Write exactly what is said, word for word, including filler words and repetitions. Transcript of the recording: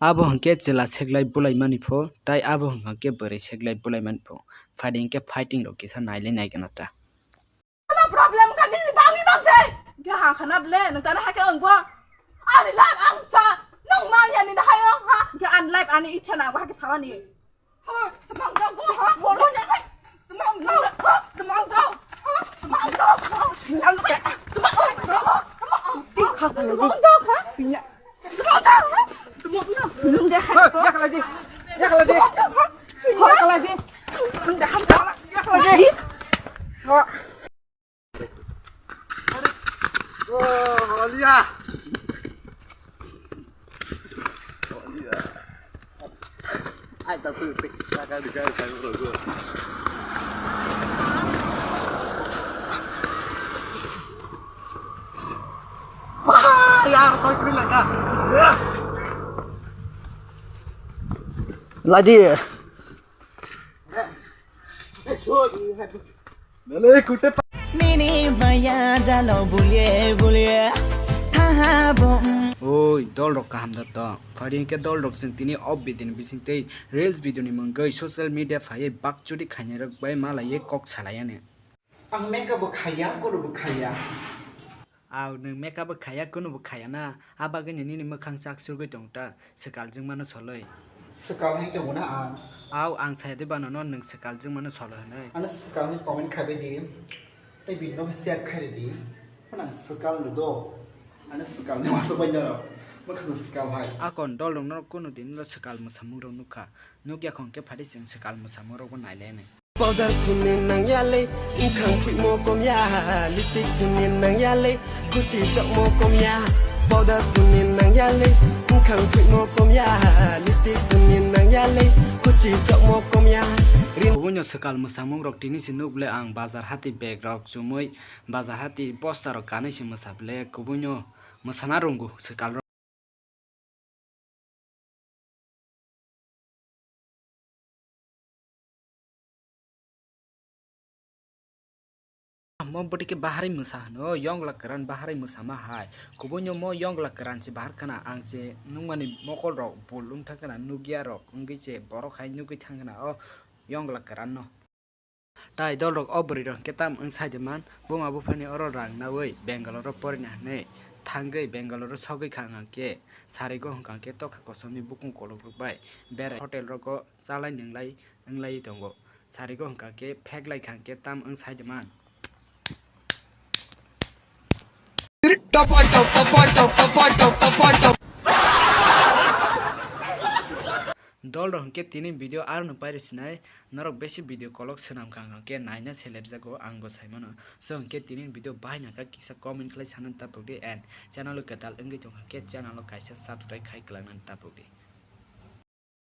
Abo hwnkhe chwla seklai bulaimani pho, tai abo hwnkhe bwrwi seklai bulaimani pho. Phaidi hwnkhe fighting rok kisa nailai naigwna ta. Tamo problem kha nini bagwi bangse? Ge ha khana ble, nang tara hake ang gwa. Ani life ang cha, nang mang ya ni hai ha. Ge an life ani ichha na gwa hake sawani. Ha, tamo ang gwa ha. Moro nya hai. Tamo ang gwa ha. Tamo ang gwa ha. Tamo ang gwa ha. Tamo ang gwa ha. Tamo ang gwa ha. Tamo ang gwa ha. यार, सही लगा। Ladi. Nini maya jalo bulie bulie thaha bom. Oi, dol rok kaham da to. Phari hwnkhe dol rok chwng tini off video ni bising tei reels video ni mungwi social media phaiwi bakchuri khainai rok bai malaiwi kok salai ani. Ang makeup bo khaiya, kunu bo khaiya. Aw, nwng makeup bo khaiya, kunu bo khaiya na? A bagwino nini mwkhang chak surgwi tong ta, swkal jwngmano solwi. Swkal hai tongo na ang? Aw, ang saya de bano no nwng swkal jwngmano solo hwnwi. Ano swkal ni comment khai bai di, tei bini no share khai ri di. Ano ang swkal no do, ano swkal ni waso bai no, mwkhang swkal hai. Akon dol rok no kunu din no swkal mwsamung rok nukha, nukya khong khe phari chwng swkal mwsamung rok bo nailai nai. Powder phunni nang ya le, wngkhang phuimo kom ya, lipstick phunni nang ya le, kuchi chokmo kom ya. Powder phunni nang ya le, wngkhang phuimo kom ya, lipstick phunni nang ya le, kuchi chokmo kom ya. Rin- Kubunyo swkal mwsamung rok tini se nuk le ang bazar hati bag rok chumui, bazar hati bosta rok kanui se mwsa le kubunyo mwsana rwngo swkal rok. Mo bwtwi khe baharwi mwsa hwno, yongla kwran baharwi mwsama hai. Kubunyo mo yongla kwran se bahar khana, ang se nukmani mokol rok bul wngthang khana, nukya rok wngwi se borok hai nugwi thang khana o yongla kwran no. Tai dol rok o bwrwi rok hwnkhe tam wng sai de man, buma buphani oro rang naui Bangalore o porina hinwi thangwi Bangalore o sogwi kha hwnkhe sarigo hwnkha khe tokha kosom ni bukung kolok rok bai berai hotel rogo chalai nwnglai wnglai tongo. Sarigo hwnkha khe phek lai kha hwnkhe tam wng sai de man. Dol rok hwnkhe tini video aro no pairi sinai, norok besi video kolok swnam kha hwnkha khe naina seler jago ang bo sai mano. So hwnkhe tini video bahai nangkha kisa comment khlai sanani tapok di and channel o kwtal wngwi tongkha khe channel o kaisa subscribe khai kwlangna tapok di.